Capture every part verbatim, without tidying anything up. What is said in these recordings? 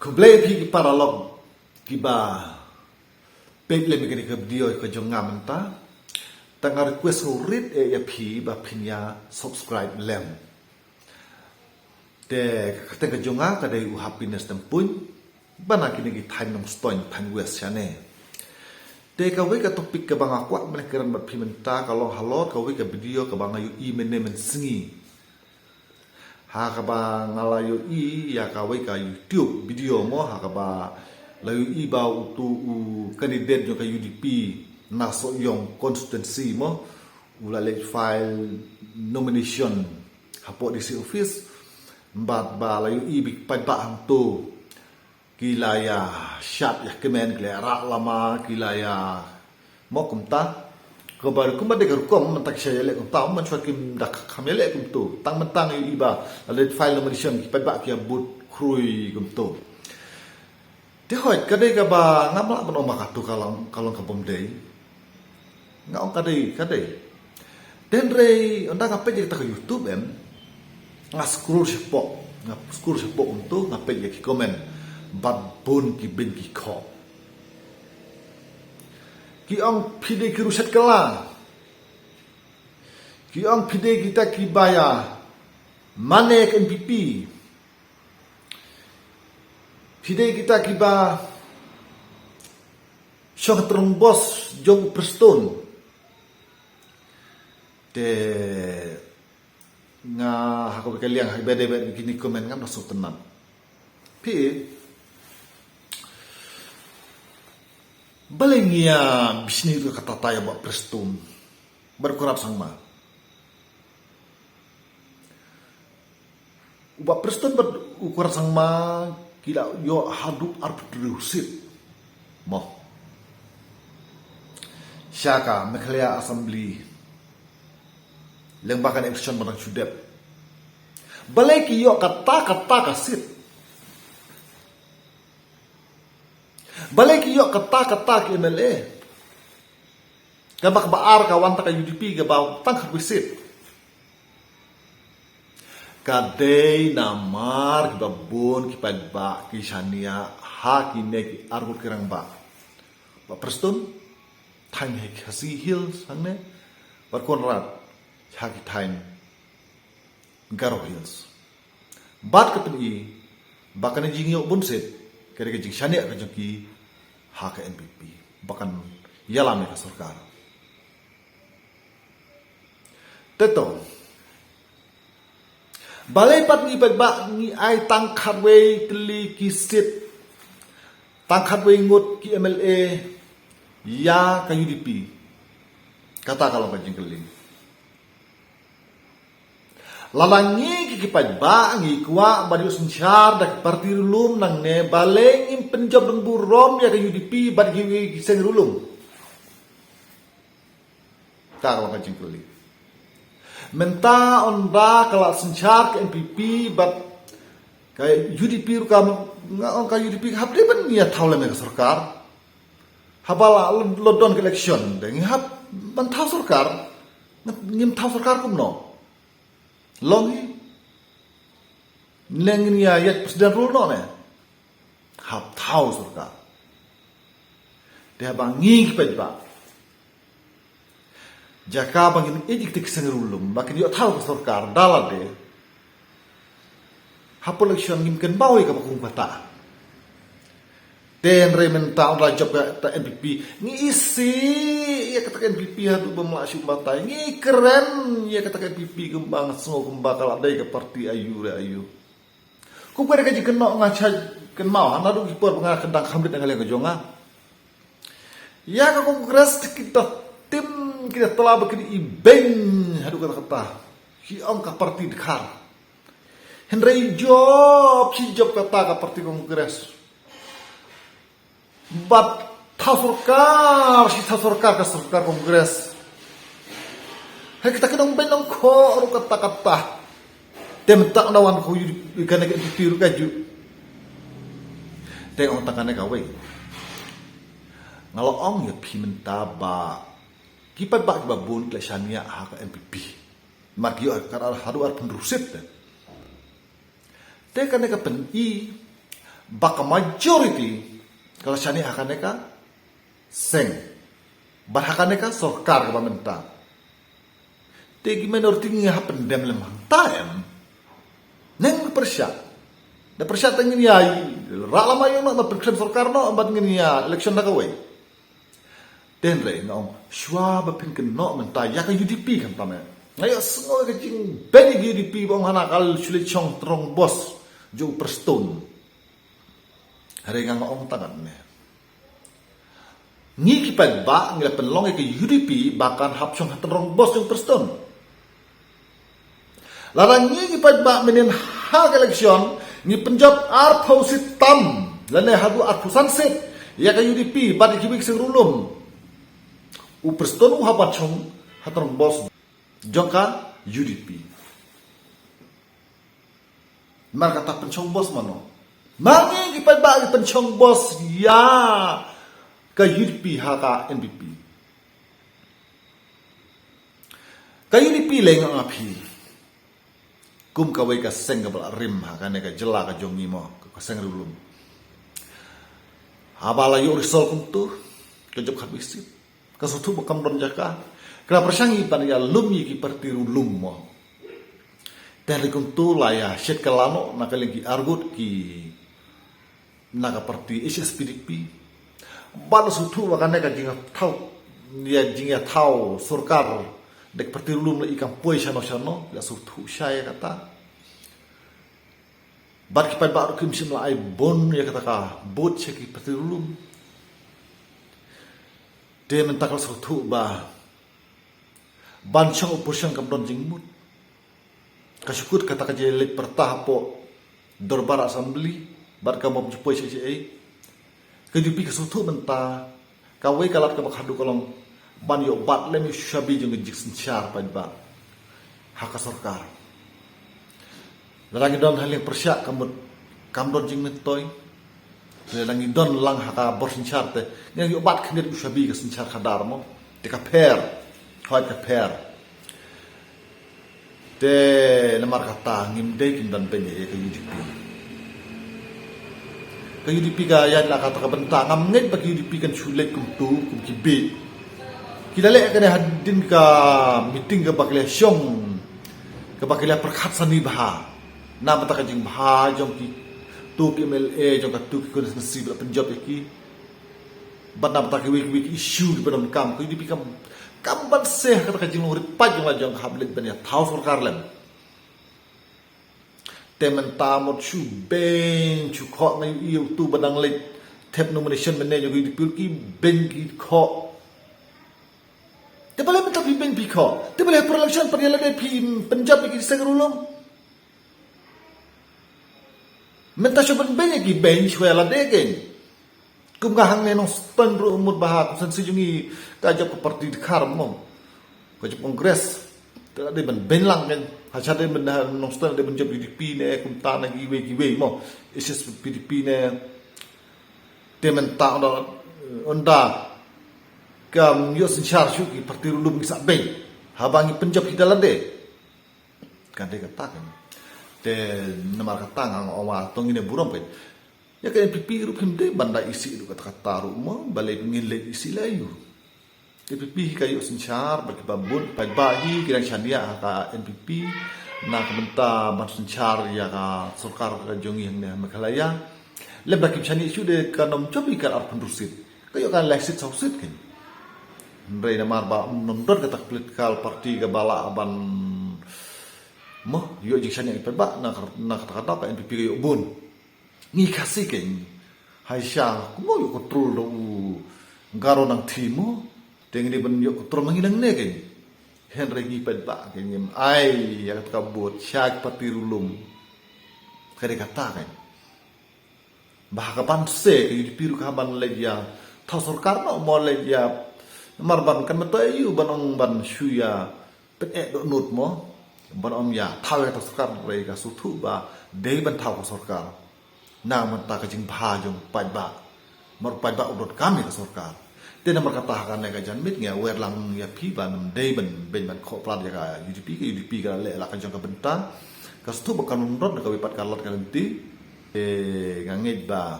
Khublei phi ki paralok kiba peit lem ïa kane ka video ka jong nga mynta. Tang nga request u rit eh ïa phi ba phin ïa subscribe lem. Te ka kyrteng ka jong nga ka dei u Happiness Tympuin. Ba na kine ki thaiñ Nongstoiñ, thaiñ West shane. Te kawei ka topic kaba nga kwah ban kren bad phi mynta ka long halor kawei ka video kaba nga ïohi mynne mynsngi. Ha kaba nga la ïohi ïa kawei ka YouTube video mo, ha kaba la ïohi ba utu u candidate jong ka U D P na Sohiong constituency mo, u la leit file nomination hapoh D C office. Bad ba la ïohi ba ki paidbah hangto ki la ïa shad ïa kmen, ki la ïa rah lama, ki la ïa mo kumta. Kaba kumba dei ka rukom mynta ki shah ïaleh kumta, mynshuwa kim da kham ïaleh kumto. Tang mynta nga ïohi ba la leit file nomination, ki paidbah ki ïa bud khrui kumto. Te hooid ka dei kaba ngam lah ban ong ba kato ka long, ka long kabym dei. Nga ong ka dei, ka dei. Te hynrei ynda nga peit ïa kata ka YouTube em, nga scroll shapoh, nga scroll shapoh kumto, nga peit ïa ki comment bad bun ki beiñ ki khoh. Ki ong phi dei ki riewshet kylla. Ki ong phi dei kita kiba ïa mane ka N P P. Phi dei kita kiba shong ha tyrnong bos jong u Prestone. Te nga ha kawei ka liang ha kaba dei bad kine ki comment ngam da sngewtynnat. Phi, balei ngi ïa bishni ruh katta katta ïa u Bah Prestone bad u Conrad Sangma? U Bah Prestone bad u Conrad Sangma ki la ïoh haduh arphew hynriew seat mo sha ka Meghalaya Assembly lyngba kane ka election ba dang shu dep. Balei ki ïoh katta katta ka seat? Balei ki ïoh katta katta ki M L A? Kaba, kaba ar ka wan ta ka U D P kaba tang khatwei seat. Ka dei namar kiba bun ki paidbah ki shaniah ha kine ki arngut ki rangbah. Bah Prestone, thaiñ ha Khasi Hills hangne, bad Conrad ha ki thaiñ Garo Hills. Bad ka pyni ba kane jingïoh bun seat ka dei ka jingshaniah ka jong ki ha ka N P P ba kan ïalam ïa ka sorkar. Te to, balei pat ngi paidbah ngi ai tang khatwei tylli ki seat, tang khatwei ngut ki M L A ïa ka U D P? Kata ka long ka jingkylli. Lada ngi ki, ki paidbah ngi kwah ban ïoh synshar da ki party riewlum nangne, balei ngim pynjop don burom ïa ka U D P bad ki, ki seng riewlum? Ka long ka jingkylli. Mynta ynda ka la synshar ka N P P bad ka U D P ruh, ka, nga ong ka U D P ka hap dei ban ïa thaw lem ïa ka sorkar. Haba la, la don ka election te ngi hap ban thaw sorkar. Ngim thaw sorkar kumno? Long hi. Ne ngin ïa ïaid president rule noh ne? Hap thaw sorkar. Te haba ngi ki paidbah, jaka ba ngin ïeit ïa kita ki seng riewlum ba kin ïoh thaw ka sorkar da lade, hapoh election ngim kynmaw ïa kaba kum kata. Te hynrei mynta ynda la jop kata ka N P P, ngi isih ïa kata ka N P P haduh bym lah shuh batai. Ngi kren ïa kata ka N P P kumba nga sngew kumba ka la dei ka party aïu re aïu. Kum ka dei ka jingkynnoh, nga shait kynmaw ha naduh ki por ba nga dang kham rit na ka liang ka jong nga. Ïa ka Congress te ki da tim, ki da tla ba ki da ibeiñ haduh katta katta. Ki ong ka party dkhar. Hynrei jop shi jop kata ka party Congress. Bad thaw sorkar shi thaw sorkar ka sorkar Congress. Hei kita ki nongbeiñ nongkhoh ruh katta katta. Te mynta ynda wan ka U D P, kane ka N P P ruh kajuh. Te ong tang kane kawei. Nga la ong ïa phi mynta ba ki paidbah kiba bun ki la shaniah ha ka N P P. Namar ki ïoh ka ar, haduh arphew hynriew seat te. Te kane ka pyni ba ka majority ka la shaniah ha kane ka seng bad ha kane ka sorkar kaba mynta. Te ki minority ngi hap pyndem lem hangta em? Neng pyrshah. Da pyrshah te ngin ïa rah lama ïa noh, da pynkhlem sorkar noh, bad ngin ïa election da kawei. Te hynrei nga ong, shuwa ba phin kynnoh mynta ïa ka U D P khamtam eh, nga ïohsngew ka jingbeiñ ïa ka U D P ba ong hana ka shu leit shong tynrong bos jong u Prestone. Hynrei nga ong tang katne, ngi ki paidbah ngi la pynlong ïa ka U D P ba kan hap shong ha tynrong bos jong u Prestone. Lada ngi ki paidbah mynnin ha ka election ngi pynjop arphew seat tam lane haduh arphew san seat ïa ka U D P bad ïa kiwei ki seng riewlum, u Prestone u hap ban shong ha tynrong bos jong ka U D P. Namar kata pynshong bos mano? Ma ngi ki paidbah ngi pynshong bos ïa ka U D P ha ka N P P. Ka U D P lei nga ong ïa phi, kum kawei ka seng kaba la rim ha kane ka jylla ka jong ngi mo, ka seng riewlum. Haba la ïoh result kumto, ka jop khatwei seat, ka sngewthuh ba kam don jaka. Ka la pyrshang ïa ban ïa lum ïa ki party riewlum mo. Te hynrei kumto la ïa shet ka lano na ka liang ki arngut ki na ka party H S P D P. Bad la sngewthuh ba kane ka jingïathaw, ïa jingïathaw sorkar da ka party riewlum la i kam poi shano shano, la sngewthuh shai ïa kata. Bad ki paidbah ruh kim shym la ai bun ïa kata ka vote sha ki party riewlum. Te mynta ka la sngewthuh ba ban shong opposition kam don jingmut. Ka shu kut kata ka jingïaleit pyrta hapoh dorbar assembly bad kam ju poi sha ei. Ka U D P ka sngewthuh mynta kawei ka lad kaba khadduh ka long ban ïoh bat lem ïa u shabi jong ka jingsynshar paidbah ha ka sorkar. Lada ngi don ha liang pyrshah ka mut kam don jingmyntoi. Lada ngi don lang ha ka bor synshar te ngi ïoh bat khyndiat u shabi ka synshar khadar mo. Te ka pher, hooid ka pher. Te namar kata ngim dei, kim don beiñ ïa ka U D P. Ka U D P ka ïaid la kata ka bynta, ngam ngeit ba ka U D P kan shu leit kumto kum ki bieit. Ki la leh kane hadien ka meeting kaba ki la shong, kaba ki la pyrkhat sani bha na bynta ka jingbha jong kito ki M L A jong kato ki constituency ba la pynjop ïa ki. Bad na bynta kiwei kiwei ki issue kiba donkam, ka U D P kam, kam ban seh ha kata ka jinglong rit paid jong la jong ka hap leit ban ïathaw sorkar lem. Te mynta mut shu beiñ shu khoh, nga ïohi uto ba dang leit thep nomination mynne jong ka U D P ruh ki beiñ ki khoh. Te balei mynta phi beiñ phi khoh? Te balei ha por election pat ïa lade phi pynjop ïa ki seng riewlum? Mynta shu ban beiñ ïa ki beiñ shu ïa lade kein. Kum ka hangne Nongstoiñ ruh mut ba ha constituency jong ngi ka jop ka party dkhar mo, ka jop Congress. Te la dei ban beiñ lang kein. Ha sha dei ban ha Nongstoiñ la dei ban jop U D P ne kumta na kiwei kiwei mo, H S P D P ne. Te mynta ynda, ynda kam ïoh synshar shuh ki party riewlum ngi sa beiñ haba ngi pynjop hi da lade. Ka dei kata kein. Te namar kata nga ong, ong ba to ngin ïa burom kein. Ïa ka N P P ruh phim dei ban da isih ruh kata kata ruh mo, balei ngin leit isih la ïa u. Ka N P P hi ka ïoh synshar bad kiba bun paidbah hi ki dang shaniah ha ka N P P na ka bynta ban synshar ïa ka sorkar ka jong ngi hangne ha Meghalaya. Lem da kim shaniah shuh de kan ym jop hi ka arphew hynriew seat. Ka ïoh ka lai seat saw seat kein. Hynrei namar ba ym don kata ka political party kaba lah ban mo ïoh jingshaniah ïa ki paidbah, na ka, na kata ka daw ka N P P ka ïoh bun. Ngi Khasi kein, haisha kumno ïoh control da u Garo Nangthi mo. Te ngi dei ban ïoh control ma ngi nangne kein. Hynrei ngi paidbah kein ngim ai ïa kata ka vote sha ki party riewlum. Ka dei kata kein. Ba ha ka ban se ka U D P ruh ka ban leit ïa thaw sorkar noh mo, leit ïa, namar ban kan myntoi aïu ban ong ban shu ïa pyneh dohnud mo, ban ong ïa thaw ïa ka sorkar, hynrei ka sngewthuh ba dei ban thaw ka sorkar. Na mynta ka jingbha jong paidbah, namar paidbah u donkam ïa ka sorkar. Te namar kata ha kane ka janmiet ngi wer lang ïa phi ba ngim dei ban beiñ ban khoh palat ïa ka U D P, ka U D P ka leh la ka jong ka bynta. Ka sngewthuh ba kan ym don kawei pat ka lad ka lynti. Te nga ngeit ba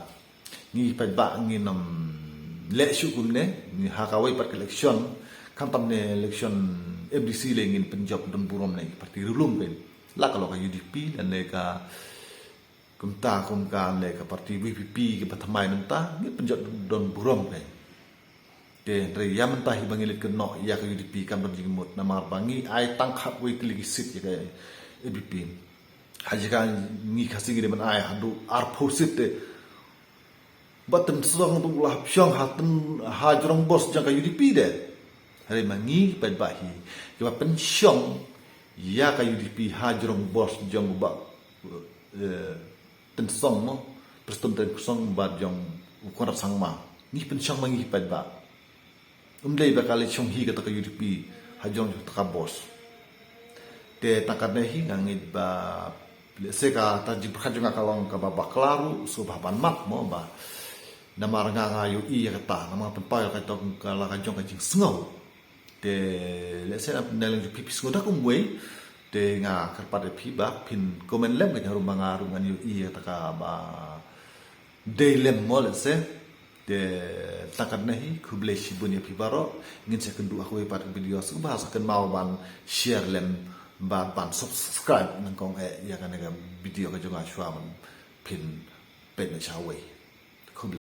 ngi pat ba ngin ym leh shuh kumne, ngi ha kawei pat ka election, khamtam ne election M D C lei ngin pynjop don burom ne party riewlum pyn. La ka long ka U D P lane ka kumta kum ka ne ka party V P P kiba thymmai mynta, ngin pynjop don burom pyn. Te hynrei ïa mynta hi ba ngi leit kynnoh ïa ka U D P kam don jingmut namar ba ngi ai tang khatwei tylli ki seat ïa ka A P P. Ha jaka ngi Khasi ngi dei ban ai haduh arphew seat te. Ba tynsong tu la pynshong ha tyn ha jrong bos jong ka U D P de. Hynrei ma ngi pat ba hi kiba pynshong ïa ka U D P ha jrong bos jong ba, eh, Tynsong mo, Prestone Tynsong bad jong u Conrad Sangma. Ngi pynshong ma ngi pat ba. Um dei ba ka leit shong hi kata ka U D P ha jrong jong kata ka bos. Te tang katne hi nga ngeit ba lehse kata jingpyrkhat jong nga ka long kaba bakla ruh, sngewbha ban map mo ba. Namar nga nga ïohi ïa kata, namar pynpaw ïa kata ka la ka jong ka jingsngew. Te lehse na pynlong jong phi phi sngewthuh kumwei. Te nga kyrpad ïa phi ba phin comment lem, ka jong ruh ba nga ruh ngan ïohi ïa kata kaba dei lem mo lehse. Te tang katne hi, khublei shibun ïa phi baroh. Ngin sa ïakynduh ha kawei pat ka video, sngewbha sa kynmaw ban share lem bad ban subscribe nyngkong eh ïa kane ka video ka jong nga shuwa ban phin peit noh shawei.